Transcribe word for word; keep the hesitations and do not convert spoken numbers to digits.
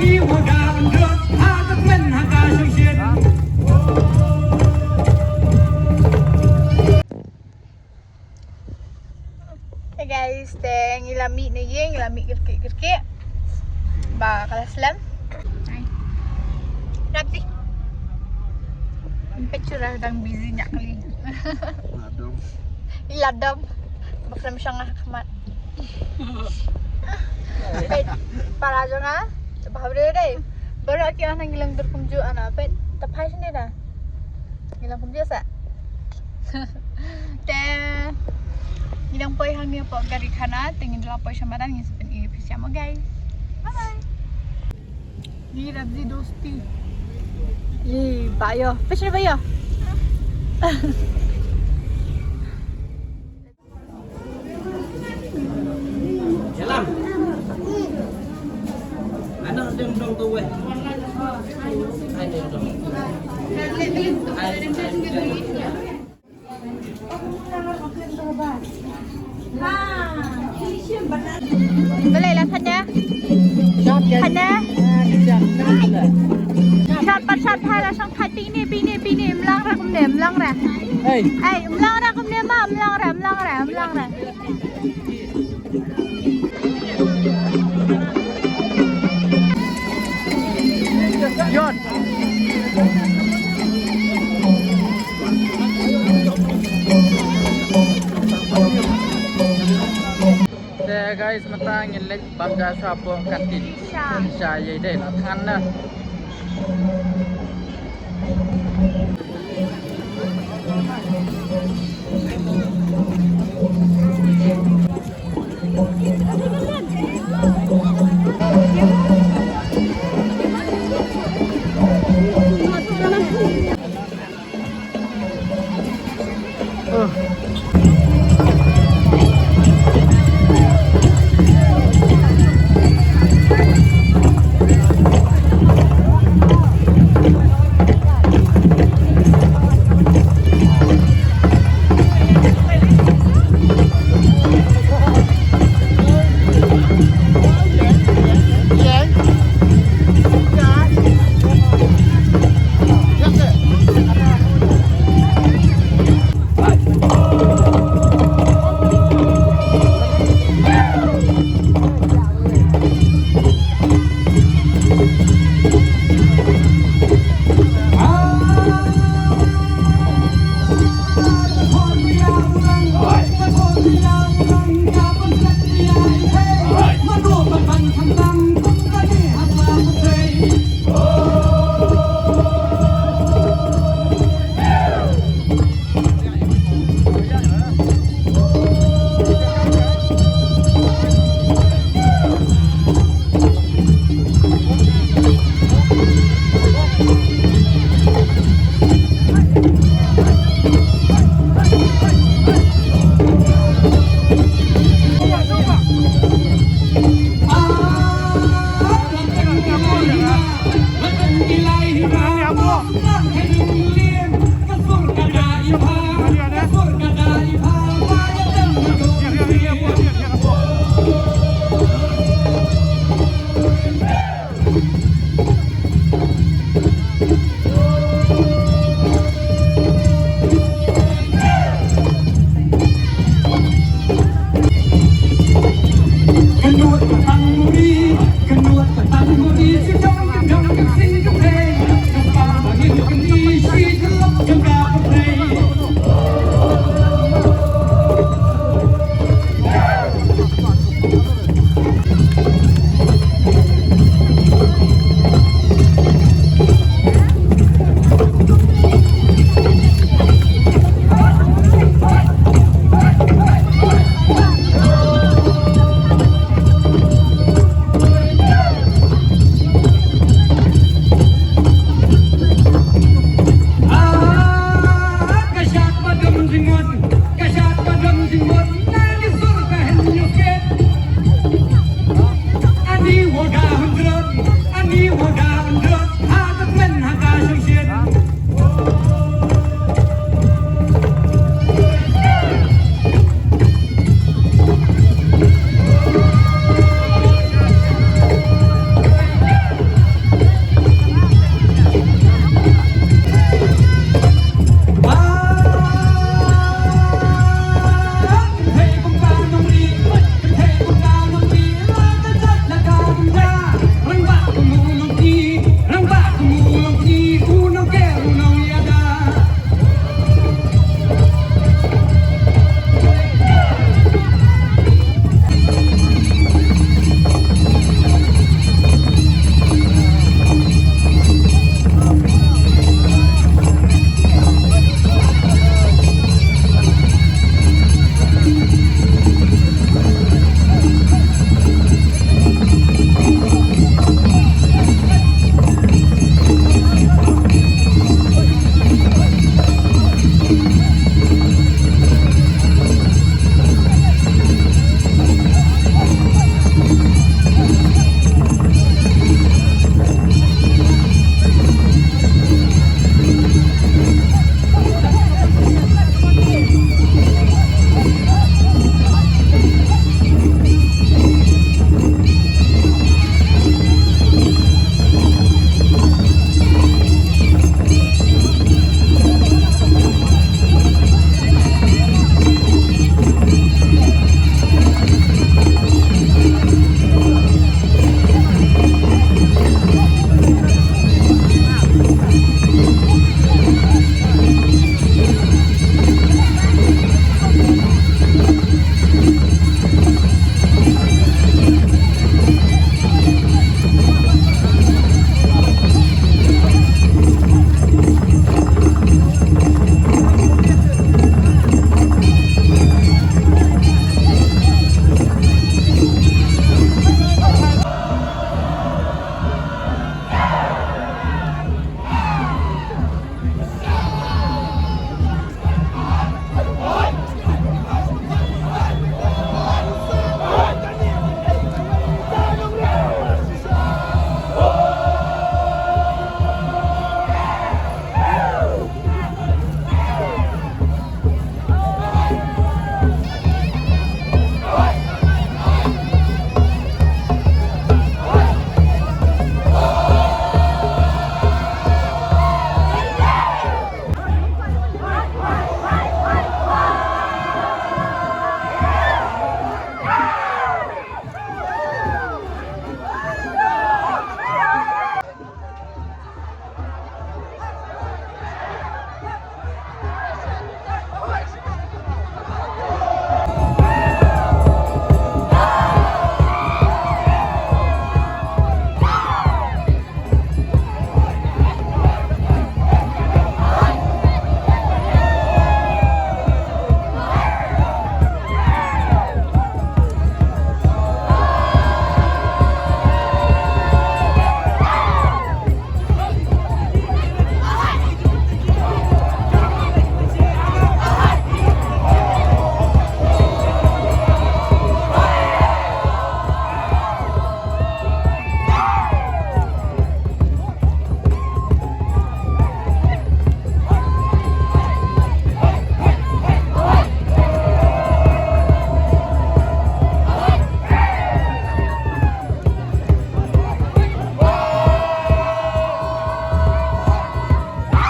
Hey guys, te ngi la mih ne ïing, ngi la mih kyrkieh kyrkieh. Ba ka la slem. Rap ti. Peit shuh, dang busy ñiah kali. Ladom. Ladom. Ba khlem shong ha khmat. Peit para jong nga. Te ba ha bri dei. Baroh ki nang ngi lang dur kumjuh ana. Peit, ta phai shane da. Ngi lang kumjuh sa. Te ngi dang poi hangne hapoh Gari Khana, te ngin da la poi sha madan, ngin sa pyni ïa phi sha mo guys. Bye bye. Ye Rabzi dosti. Ye, ba ïoh. Peit sha ba ïoh. Balei la thanya? Thanya? Shat pat shat thai la shong thai pine pine pine, mlang ra kumne, mlang ra. Hey. Hey, mlang ra kumne ma, mlang ra, mlang ra, mlang ra. Yun. Te guys, mynta ngin leit bam ja sha hapoh kantin. Sha. Sha ïa dei la than na.